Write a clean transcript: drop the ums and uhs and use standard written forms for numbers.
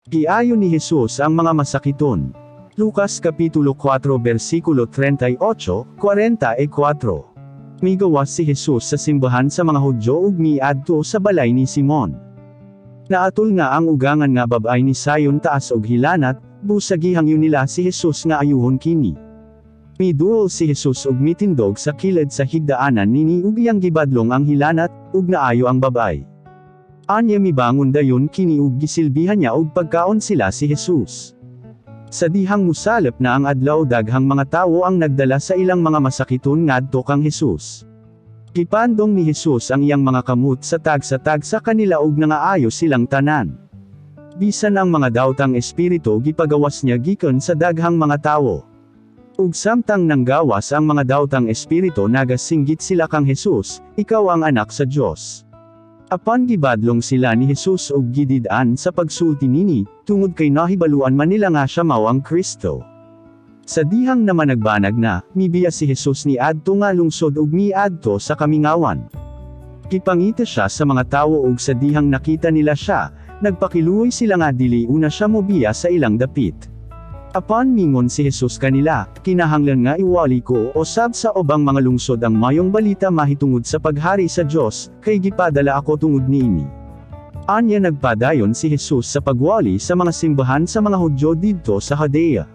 Giayo ni Jesus ang mga masakiton. Lucas Kapitulo 4 versikulo 38, 44. Migawas si Jesus sa simbahan sa mga Hudyo ug miadto sa balay ni Simon. Naatol nga ang ugangan nga babay ni sayon taas og hilanat, busa gihangyo nila si Jesus nga ayuhon kini. Miduol si Jesus ug mitindog sa kilid sa higdaanan nini ug iyang gibadlong ang hilanat, ug naayo ang babay. Anya mibangon dayon kini ug gisilbihan niya og pagkaon sila si Jesus. Sa dihang musalop na ang adlaw, daghang mga tawo ang nagdala sa ilang mga masakiton ngadto kang Jesus. Gipandong ni Jesus ang iyang mga kamot sa tagsa-tagsa kanila ug nangaayo silang tanan. Bisan ang mga dawtang espiritu gipagawas niya gikan sa daghang mga tawo. Ug samtang nanggawas ang mga dawtang espiritu, nagasinggit sila kang Jesus, "Ikaw ang Anak sa Dios." Apan gibadlong sila ni Jesus ug gidid-an sa pagsulti nini, tungod kay nahibaluan man nila nga siya mao ang Kristo. Sa dihang namanagbanag na, mibiya si Jesus ni adto nga lungsod ug miadto sa kamingawan. Gipangita siya sa mga tawo ug sa dihang nakita nila siya, nagpakiluoy sila nga dili una siya mobiya sa ilang dapit. Apan mingon si Jesus kanila, "Kinahanglan nga iwali ko osab sa ubang mga lungsod ang mayong balita mahitungod sa paghari sa Dios, kay gipadala ako tungod niini." Anya nagpadayon si Jesus sa pagwali sa mga simbahan sa mga Hudyo didto sa Judea.